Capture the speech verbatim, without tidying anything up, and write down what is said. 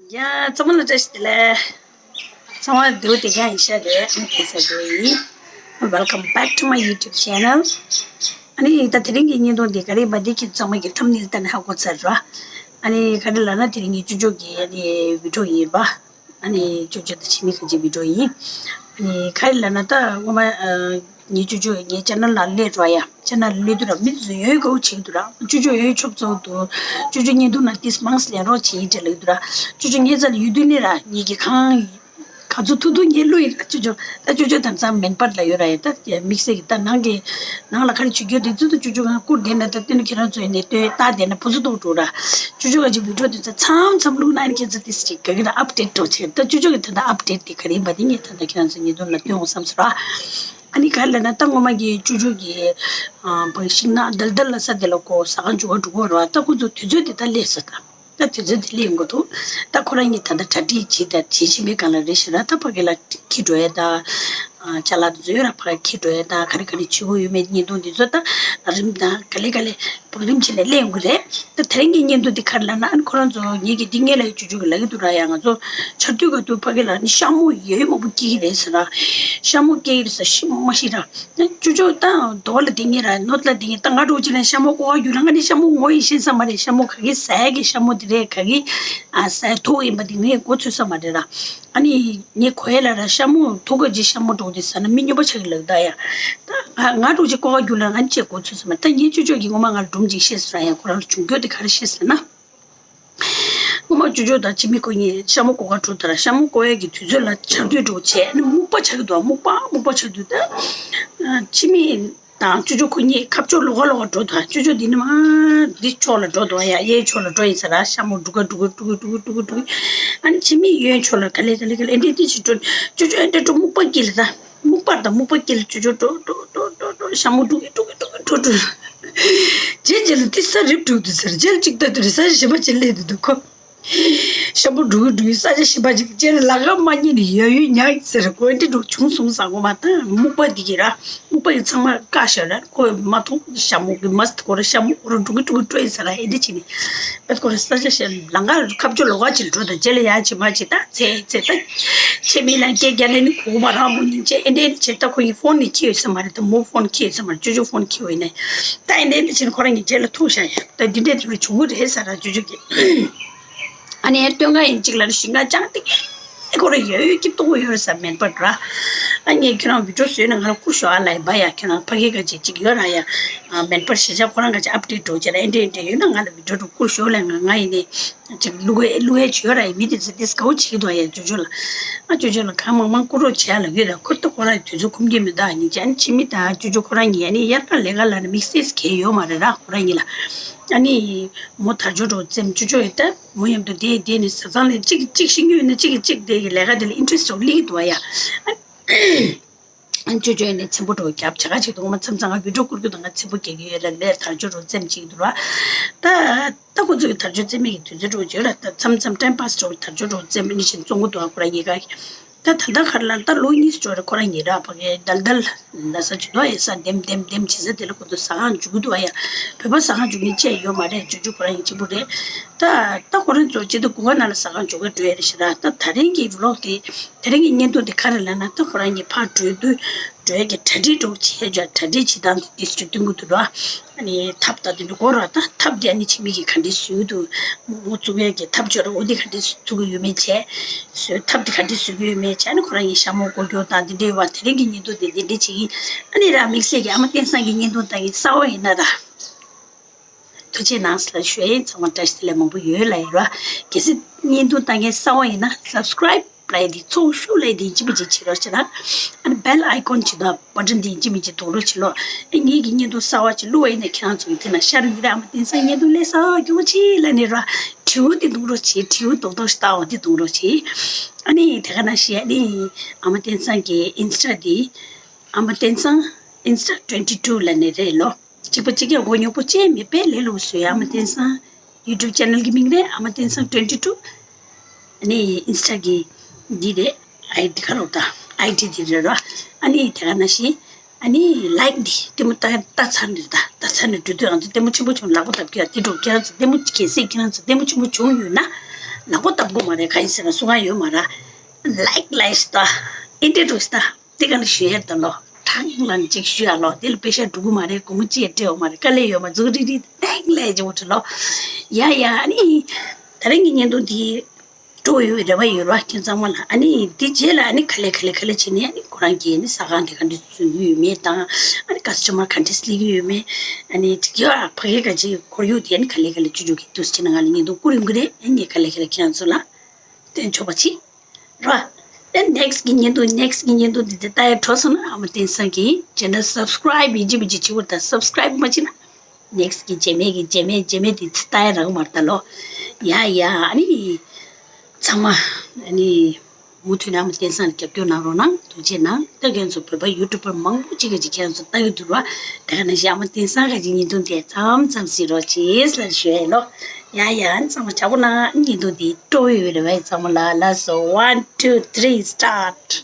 ཡ། ཚང་མ་ལ་བཀྲ་ཤིས་བདེ་ལེགས། ཚང་མ་བདེ་པོ་བདེ་རྐྱང་ཡིན་ཤག་རེད། ཨ་ནི་ཁྱེད་ཚོ་བདེ་པོ་ཡིན། Welcome back to my YouTube channel. ཨ་ནི་ད་དེ་རིང་གི་བརྙན་ཐུང་འདི་ག་རེ་ཡིན་པ་འདི་ཁྱེད་ཚང་མ་གི་ཐམ་ནེལ་ལྟ་ནས་ཧ་གོ་ཚར་ར། ཨ་ནི་ག་རེ་ལབ་ན་དེ་རིང་གི་ཅོ་ཅོ་གི་ཨ་ནི་བི་ཌི་ཡོ་ཡིན་པ། ཨ་ནི་ཅོ་ཅོ་དང་འཆི་མེད་གང་ཅིའི་བི་ཌི་ཡོ་ཡིན། ཨ་ནི་ག་རེ་ལབ་ན་ད་ངོ་མ་ཨ། ངའི་ཅོ་ཅོ་ངའི་ཅེ་ནལ་ལ་སླེབས་འགྲོ་ཡ། ཅེ་ནལ་སླེབས་དུས་ར་མི་ཚོས་ཡོད་དགའ་བོ་བྱེད་ཀྱི་འདུག་ར། ཅོ་ཅོ་ཡོད་ཆོབ་ཚོགས་འདུག་ཅོ་ཅོ་བརྙན་ཐུང་ནང་ཏིས་མང་སི་ལེན་རོགས་བྱེད་ཡིན་དྲན་ལབ་ཀྱི་འདུག་ར། ཅོ་ཅོ་ངའི་རྩ་ལ་ཡོད་དུས་ནས་ར་ངེད་ཀྱི་ཁང་ག་ཚོད་ཐུབ་ཐུབ་ངས་བླུགས་ཡིན་ར། ཅོ་ཅོ་ད་ཅོ་ཅོ་དང་ཚང་མེན་པར་ལ་ཡོད་ར་ཡ། ད་དམིགས་བསལ་གྱི་ད་ནང་གི་ནང་ལ་ག་རེ་བྱེད་རྒྱུ་དེ་ཚོ་ད་ཅོ་ཅོ་ང་བསྐུར་བསྡད་ན་ད་སྟོན་ན་ཁྱེད་རང་ཚོ་ཡིན་ནས་སྟོན་ལྟ་བསྡད་ན་ཕུ་ཚུ་ལྟོགས་འགྲོ་ར། ཅོ་ཅོ་ག་ཅིག་བི་ཌི་ཡོ་དེ་ཚོ་མཚམས་མཚམས་བླུགས་ན་ཨ་ནི་ཁྱེད་ཚོ་ཏིས་ཅིག་ག་གི་ད་ཨབ་ཌེཊ་འགྲོ་བྱེད། ད་ཅོ་ཅོ་གི་ད་ད་ཨབ་ཌེཊ་དེ་ག་རེ་ཡིན་པ་དེ་ངས་ད་ད་ཁྱེད་རང་ཚོ་བརྙན་ཐུང་ལ་སྟོན་འོང་བསམ་སོང་ར། ཨ་ནི་ག་རེ་ལབ་ན་ད་ངོ་མ་གི་ཅོ་ཅོ་གི་ཨ་བང་ཤིང་ན་དལ་དལ་ལ་ས་དེ་ལ་ཀོ་ཟ་ཁང་འཇུག་ག་འགྲོ་གི་རེད་བ། ད་ཁོ་ཚོ་དུས་ཚོད་དེ་ད་སླེབས་སོང་ད། ད་དུས་ཚོད་དེ་སླེབས་ཡོང་གི་འདུག་ད་ཁོ་རང་གཉིས་ད་ལྟ་གྲ་སྒྲིག་བྱེད་ད་བྱེད་བཞིན་པའི་སྒང་ལ་རེད་ཤག་ར། ད་ཕ་གི་ལ་འཁྱེར་འགྲོ་ཡ་ད་ཅ་ལག་དེ་ཚོ་ཡོད་ར། ཕ་གི་འཁྱེར་འགྲོ་ཡ་ད་ག་རེ་ག་རེ་བྱེད་དགོས་ཡོད་མེད་བརྙན་ཐུང་དེ་ཚོ་ད་རིམ་ད་ག་ལེ་ག་ལེ། བང་རིམ་བྱས་ནས་སླེབས་ཡོང་གི་རེད། ད་དེ་རིང་གི་བརྙན་ཐུང་འདི་ག་རེ་ལབ་ན་ཨ་ནི་ཁོ་རང་ཚོ་ངེད་ཀྱི་འདི་ངེད་ལ་ཡི་ཅོ་ཅོ་གི་ལབ་ཀྱི་འདུག་ར། ཡ་ང་ཚོ་ཆར་དུས་ག་དུས་ཕ་གི་ལ་ནི་ཤ་མོ་ཡོད་མང་པོ་སྐྱེ་གི་རེད་ཟེར་ར། ཤ་མོ་སྐྱེ་གི་རེད་ཟེར་ཤི་མ་ཤི་ར། ཅོ་ཅོ་ད་རྡོ་ལ་འདི་ངེད་ར་ནོར་ལ་འདི་ངེད་ད་ང་འགྲོ་ཅི་ལ་ཤ་མོ་ཀོ་བ་རྒྱུ་ལ་ང་ནི་ཤ་མོ་ངོ་ཡི་ཤེས་ས་མ་རེད། ཤ་མོ་ག་གི་ཟས་ཀྱི་ཤ་མོ་འདི་རེད། ག་གི་ཨ་ཟས་ཐོག་ཡིན་པ་འདི་ངས་གོ་ཚོད་ས་མ་རེད་ར། ཨ་ནི་ངས་གོ་ཡ་ལ་ར་ཤ་མོ་ཐུག་ག་ཅི་ཤ་མོ་འགྲོ་འདི་ཟ་ན་མི་སྨྱོན་པ་ཆགས་ཀྱི་ལགས་ད་ཡ། ད་ང་ང་འགྲོ་ཅི་ཀོ་བ་རྒྱུ་ལ་ང་ཅི་གོ་ཚོད་ས་མ་རེད། ད་ངའི་ཅོ་ཅོ་གི་ངོ་མ་ང་ལ་སྒྲུང་ཅིག་བཤད་ཟེར་ཡང་ཁོ་རང་ལ་བྱུང་རྒྱུ་དེ་ག་རེ་བཤད་ཟེར་ན། ངོ་མ་ཅོ་ཅོ་དང་འཆི་མེད་ཁོ་གཉིས་ཤ་མོ་ཀོ་ག་འགྲོ་ད་ར། ཤ་མོ་ཀོ་ཡ་གི་དུས་ཚོད་ལ་ཆར་དུས་འགྲོ་བྱས་ནི་སྨུག་པ་ཆགས་ཀྱི་འདུག་སྨུག་པ་སྨུག་པ་ཆགས་འདུག་ད་འཆི་མེད་དང་ཅོ་ཅོ་ཁོ་གཉིས་ཁ་ཕྱོགས་ལོགས་ཀ་ལོགས་ཀ་འགྲོ་ད། ཅོ་ཅོ་འདི་ནི་མ་འདི་ཕྱོགས་ལ་འགྲོ་འདུག་ཡ། གཡས་ཕྱོགས་ལ་འགྲོ་ཡིན་ས་ར། ཤ་མོ་འབྲུག་ག་འབྲུག་ག་འབྲུག་ག་འབྲུག་ག་འབྲུག་ག་ཨ་ནི་འཆི་མེད་གཡོན་ཕྱོགས་ལ་ག་ལེ་ག་ལེ་ག་ལེ་འདི་འདི་ཞིག་འགྲོ། ཅོ་ཅོ་ཨ་འདྲ་འགྲོ་སྨུག་པ་དཀྱིལ་ལ་ད། སྨུག་པར་དང་སྨུག་པ་དཀྱིལ་ཅོ་ཅོ་འགྲོ་འགྲོ་འགྲོ་འགྲོ་འགྲོ། ཤ་མོ་འབྲུག་གི་འབྲུག་གི་འབྲུག་གི་འགྲོ་འགྲོ། རྗེས་རྗེས་ལ་དེ་ས་རིབ་འགྲོ་འདུག་ཟེར། རྗེས་ལ་གཅིག་ལྟ་དུས་ས་ཆ་ཞིམ་པ་ཅིག་སླེབས་འདུག་འདུག་གོ། ཤ་མོ་འབྲུག་གི་འབྲུག་གི་ས་ཆ་ཞིམ་པ་ཅིག་རྗེས་ལ་ལག་ག་མ་ཉན་ནས་ཡ་ཡུལ་ཉག་ཟེར་གོ་འདྲི་འགྲོ་བྱུང་སོང་ས་ངོ་མ་ད་སྨུག་པ་འདི་གི་ར། སྨུག་པ་ཡི་ཚང་མ་བཀག་ཤག་ར། ཁོ་མ་མཐོང་ཤ་མོ་གི་མ་སྟ་ཁོ་ར་ཤ་མོ་ཁོ་ར་འགྲོ་གི་འགྲོ་གི་འགྲོ་ཡིན་ས་ར། ཨེ་འདྲ་བྱས་ནས་བེད་ཁོ་ར་ས་ཆ་ཞིམ་ལང་ག་ཁ་ཕྱོགས་ལོགས་ཀ་ཅིག་འགྲོ་དང་རྗེས་ལ་ཡ་ཅི་མ་ཅི་ད་ཚེ་ཚེ་ད་ཆེ་མི་ལ་སྐད་རྒྱག་ནས་ནི་གོ་མ་རང་མོ་ཉིན་ཅེ་ཨེ་འདྲ་ཨེ་འདྲ་བྱས། ད་ཁོ་ཡི་ཕོན་ནི་ཁྱི་ཡོད་ས་མ་རེད། ད་མོ་ཕོན་ཁྱི་ཡོད་ས་མ་རེད། ཅོ་ཅོ་ཕོན་ཁྱི་ཡོད་ནས་ད་ཨེ་འདྲ་ཨེ་འདྲ་བྱས་ནས་ཁོ་རང་གི་རྗེས་ལ་ཐུག་ཤག་ཡ། ད་འདི་འདྲ་དེ་བས་བྱུང་གི་རེད་ས་ར་ཅོ་ཅོ་གི། ཨ་ནི་སྟོན་ག་ཡིན་གཅིག་ལ་ཞིང་ཁ་ཅང་ཏི་ཁོ་ར་ཡོད་ཡོད་ཀྱི་ལྟོ་གོ་ཡོད་རེད་ས་མེད་པར་ར། ཨ་ངས་ཁྱོད་རང་བི་ཌིའོ་བཟོས་ན་ང་ལ་བསྐུར་ཤོག་ཨ་ལ་ཡིན་པ་ཡ། ཁྱོད་རང་ཕ་གི་ག་ཅིག་ཅིག་ཡོད་ར་ཡ། ཨ་མེད་པར་ཞེ་ཆག་ཁོ་རང་ག་ཅིག་ཨབ་ཌེཊ་འགྲོ་བྱས་ར་ཨེ་འདྲ་ཨེ་འདྲ་ཡོད་ན་ང་ལ་བི་ཌིའོ་འགྲོ་བསྐུར་ཤོག་ལ་ང་ང་ཡིན་ནས་ཅིག་བླུག་ཨེ་བླུག་ཨེ་བྱོས་ར་ཡ། མི་དེ་ཚོ་དེ་དགའ་བོ་བྱེད་ཀྱི་འདུག་ཡ། ཅོ་ཅོ་ལ་ཨ་ཅོ་ཅོ་ལ་གང་མང་མང་བསྐུར་རོགས་བྱས་ལ་ཡོད་ར། ཁོ་ད་ཁོ་རང་དུས་ཚོད་ཁོམ་གྱི་མི་འདུག་ཨ་ནི་ཅན་འཆི་མེད་དང་ཅོ་ཅོ་ཁོ་རང་གཉིས་ཨ་ནི་དབྱར་ཁ་ལས་ཀ་ལ་ནི་དམིགས་བསལ་གལ་ཡོད་མ་རེད་ར་ཁོ་རང་གཉིས་ལ། ཨ་ནི་མོ་དར་ལྕོག་འགྲོ་བཙེམ་ཅོ་ཅོ་ཡོད་ད། མོ་མཉམ་དུ་བསྡད་བསྡད་ནས་བཟའ་ཚང་ལས་གཅིག་གིས་གཅིག་ཤེས་ཀྱི་ཡོད་ན་གཅིག་གིས་གཅིག་དེ་གི་ལས་ཀ་དེ་ལ་ཨིན་ཊི་རེ་སི་ཊི་འདྲ་བོ་སླེབས་ཀྱི་འདུག་བ་ཡ། ཨ་ཅོ་ཅོ་ཡིན་ནས་ཚེམ་པོ་འདྲ་བོ་རྒྱབ་བྱ་ག་ཅིག་འདུག་མཚམས་མཚམས་ང་བི་ཌིའོ་བསྐུར་རྒྱུ་དང་ང་ཚེམ་པོ་རྒྱག་གི་ཡོད་ལ་ལས་དར་ལྕོག་འདྲ་བོ་བཙེམ་བྱེད་ཀྱི་འདུག་བ། ད་ད་ཁོ་ཚོ་གི་དར་ལྕོག་བཙེམ་མེད་ཀྱི་དུས་ཚོད་འདྲ་བོ་ཅིག་ཡོད་ལ། ད་མཚམས་མཚམས་ཊེམ་པཱ་སི་འདྲ་བོ་དར་ལྕོག་འདྲ་བོ་བཙེམ་མེད་ནི་བཞིན་བཙོང་གི་འདུག་བ་ཁོ་རང་གཉིས་ཀ། ད་ད་ལྟ་ག་རེ་ལབ་ན་ད་ལོ་གཉིས་སུ་འགྲོ་རེད། ཁོ་རང་གཉིས་ར་ཕ་གི་དལ་དལ་ལ་ས་ཅིག་འདུག་ཨེ་ས་འདེམ་འདེམ་འདེམ་བྱེད་ས་དེ་ལ་ཁོ་ཚོ་ཟ་ཁང་འཇུག་གི་འདུག་ཨ་ཡ། བོད་པ་ཟ་ཁང་འཇུག་མཁན་ཅིག་ཡོད་མ་རེད། ཅོ་ཅོ་ཁོ་རང་གཉིས་གཅིག་པུ་རེད། ད་ད་ཁོ་རང་ཚོ་ཇི་ལྟར་དགུན་ཁ་ནང་ལ་ཟ་ཁང་འཇུག་ག་འགྲོ་ཡ་རེད་ཤག་ར། ད་ད་རིང་གི་བི་ལོག་དེ་ད་རིང་གི་བརྙན་ཐུང་དེ་ག་རེ་ལབ་ན་ད་ཁོ་རང་གཉིས་ཕར་འགྲོ་དུས་འགྲོ་ཡ་གི་གྲ་སྒྲིག་འདྲ་བོ་བྱས་ཡ། གྲ་སྒྲིག་བྱེད་སྟངས་དེ་དེ་སུ་སྟོན་གི་འདུག་ར། ཨ་ནི་ཐབ་ད་དེ་འདྲ་དགོས་ར། ད་ཐབ་དེ་ཨ་ནི་ཕྱི་མིག་གིས་ག་འདྲས་བཟོས་འདུག་མོ་བཙུགས་ཡས་ཀྱི་ཐབ་ཆོག་ར། འོ་དེ་ག་འདྲས་བཙུགས་ཀྱི་ཡོད་མེད་བྱས། བཟོས་ཐབ་དེ་ག་འདྲས་བཟོ་གི་ཡོད་མེད་བྱས། ཨ་ནི་ཁོ་རང་གི་ཞྭ་མོ་སྒོ་སྐྱོར་དང་དེ་འདྲས་བ། དེ་རིང་གི་བརྙན་ཐུང་དེ་དེ་འདྲས་བྱེད་ཀྱི་ཡིན། ཨ་ནི་ར་དམིགས་བསལ་གྱི་ཨ་མ་བསྟན་སངས་ཀྱི་བརྙན་ཐུང་ལྟ་གི་གསར་པ་ཡིན་ན་ར། ཐུགས་རྗེ་གནང་ཟེར་ལ་ཞུ་ཡ་ཡིན། ཚང་མ་བཀྲ་ཤིས་བདེ་ལེགས་མང་པོ་ཡོད་ལ་ཡིན་ར། གལ་སྲིད་བརྙན་ཐུང་ལྟ་མཁན་གསར་པ་ཡིན་ན་སབ་སི་ཀ་རེབ་ལབ་ཡ་དེ་ཚོགས་ཞུགས་ལབ་ཡ་དེ་ཡིན་གཅིག་མིན་གཅིག་བྱེད་རོགས་བྱེད་ར། ཨ་ནི་བེལ་ཨའི་ཀོན་བྱེད་དང་བ་ཊན་དེ་ཡིན་གཅིག་མིན་གཅིག་གཏོང་རོགས་བྱེད་ལོ། ཨ་ངེད་ཀྱི་བརྙན་ཐུང་གསར་པ་ཅིག་བླུགས་པ་ཡིན་ན་ཁྱེད་རང་ཚོ་གི་དེ་ན་ཤར་ཡོད་ར། ཨ་མ་བསྟན་སངས་བརྙན་ཐུང་སླེབས་སོང་མགྱོགས་པོ་བྱེད་ལབ་ནས་ར། དྲིའུ་དེ་གཏོང་རོགས་བྱེད། དྲིའུ་རྡོག་རྡོག་ཞིག་བཏགས་པ་དེ་གཏོང་རོགས་བྱེད། ཨ་ནི་དེ་ག་ནང་བཞིན་ཨ་ནི་ཨ་མ་བསྟན་སངས་ཀྱི་ཨིན་སི་ཊ་དེ་ཨ་མ་བསྟན་སངས་ཨིན་སི་ཊ་ཊུ་ཝེན་ཊི་ཊུ་ལབ་ནས་རེད་ལོ། གཅིག་པ་གཅིག་རྐྱང་མགོ་རྙོག་པོ་ཅན་མེད་པའི་ལས་སླ་པོ་བཟོས། ཨ་མ་བསྟན་སངས་ཡུ་ཊུབ་ཆེ་ནལ་གྱི་མིང་རེད། ཨ་མ་བསྟན་སངས་ཊུ་ཝེན་ཊི་ཊུ། ཨ་ནི་ཨིན་སི་ཊ་གི་འདི་རེད། ཨའི་ཌི་ག་རེ་ད་ཨའི་ཌི་འདི་རེད་ར། ཨ་ནི་དེ་ག་ནང་བཞིན་ཨ་ནི་ལའིཀ་འདི་ལྟད་མོ་ལྟ་ལྟ་ཚར་ནས་ད་ལྟ་ཚར་ནས་འགྲོ་དུས་ང་ཚོ་ལྟད་མོ་ཆེན་པོ་བྱུང་ལག་པ་བརྡབ་ཀྱི་ཡ་དེ་འགྲོ། ཁྱེད་རང་ཚོ་ལྟད་མོ་གལ་སྲིད་ཁྱེད་རང་ཚོ་ལྟད་མོ་ཆེན་པོ་བྱུང་ཡོད་ན་ ནག་པོ་བཏབ་དགོས་མ་རེད། ག་ཡིན་ཟེར་ན་སུ་གང་ཡོད་མ་རེད། ལའིག་ལའིག་ད་ཨིན་ཊར་ཌིའུ་སི་ད་དེ་ག་ལ་ཞུ་ཡ་ད་ལོ། ཁྲང་ལན་ཅིག་ཞུ་ཡ་ལོ། དེ་ལ་པེ་ཤ་འགྲོ་གི་མ་རེད། སྒོར་མོ་གཅིག་སྤྲད་ཡོད་མ་རེད། དཀའ་ལས་ཡོད་མ་རེད། ཛུག་རིག་རིག་ལའིག་ལའིག་ཅིག་འོ་ཁྲི་ལོ། ཡ་ཡ། ཨ་ནི་ད་རིང་གི་བརྙན་ཐུང་འདི་སྤྲོ་ཡོད་རེ་བ་ཡོད་ར་ཁྱེད་ཚང་མ་ལ། ཨ་ནི་འདི་རྗེས་ལ་ཨ་ནི་ག་ལེ་ག་ལེ་ག་ལེ་བྱས་ནས་ཨ་ནི་ཁོ་རང་གིས་ཨ་ནི་ཟ་ཁང་དེ་ག་འདྲ་བཟོ་གི་ཡོད་མེད་དང་། ཨ་ནི་ཀ་སི་ཊ་མར་ག་འདྲ་སླེབས་ཀྱི་ཡོད་མེད། ཨ་ནི་དེ་ག་ཕ་གི་ག་ཅིག་ཁོར་ཡུག་དེ་ཨ་ནི་ག་ལེ་ག་ལེ་བཅུ་བཅུ་གི་འདུག་སེ་བྱས་ནས་ང་ལ་བརྙན་ཐུང་བསྐུར་ཡོང་གི་རེད། ཨ་ནི་ག་ལེ་ག་ལེ་ཁྱེད་ཚོ་ལ་སྟོན་ཆོག་པ་བྱེད་ར། ཨ་ནེག་སི་ཊི་གི་བརྙན་ཐུང་ནེག་སི་ཊི་གི་བརྙན་ཐུང་འདི་ཚོ་ལྟ་ཡ་འཕྲོ་སོང་ན་ཨ་མ་བསྟན་སངས་ཀྱི་ཆེ་ནལ་སབ་སི་ཀ་རའིབ་ཡིན་གཅིག་མིན་གཅིག་བྱེད་དགོས། ད་སབ་སི་ཀ་རའིབ་མ་བྱེད་ན་ནེག་སི་ཊི་གི་རྗེས་མའི་གི་རྗེས་མའི་རྗེས་མའི་དེ་ཚོ་ལྟ་ཡ་རག་མ་རེད་ད་ལོ། ཡ་ཡ། ཨ་ནི་ཚང་མ་ཨ་ནི་མུ་མཐུད་ནས་ཨ་མ་བསྟན་སངས་ལ་རྒྱབ་སྐྱོར་གནང་རོགས་གནང་། ཐུགས་རྗེ་གནང་། ད་ཁྱེད་ཚོ་བོད་པ་ཡུ་ཊུབ་པར་མང་པོ་གཅིག་ག་གཅིག་ཁྱེད་ཚོ་ལྟ་གི་འདུག་ར། དེ་ག་ནང་བཞིན་ཨ་མ་བསྟན་སངས་ག་གཅིག་བརྙན་ཐུང་དེ་མཚམས་མཚམས་གཟིགས་རོགས་བྱེད་ལབ་ཞུ་ཡ་ལོ། ཡ་ཡ། ཨ་ནི་ཚང་མ་ཇག་པོ་གནང་། བརྙན་ཐུང་འདི་སྤྲོ་བོ་ཡོད་རེད་བས་ཚང་མ་ལ། ལགས་སོ། One, two, three, start.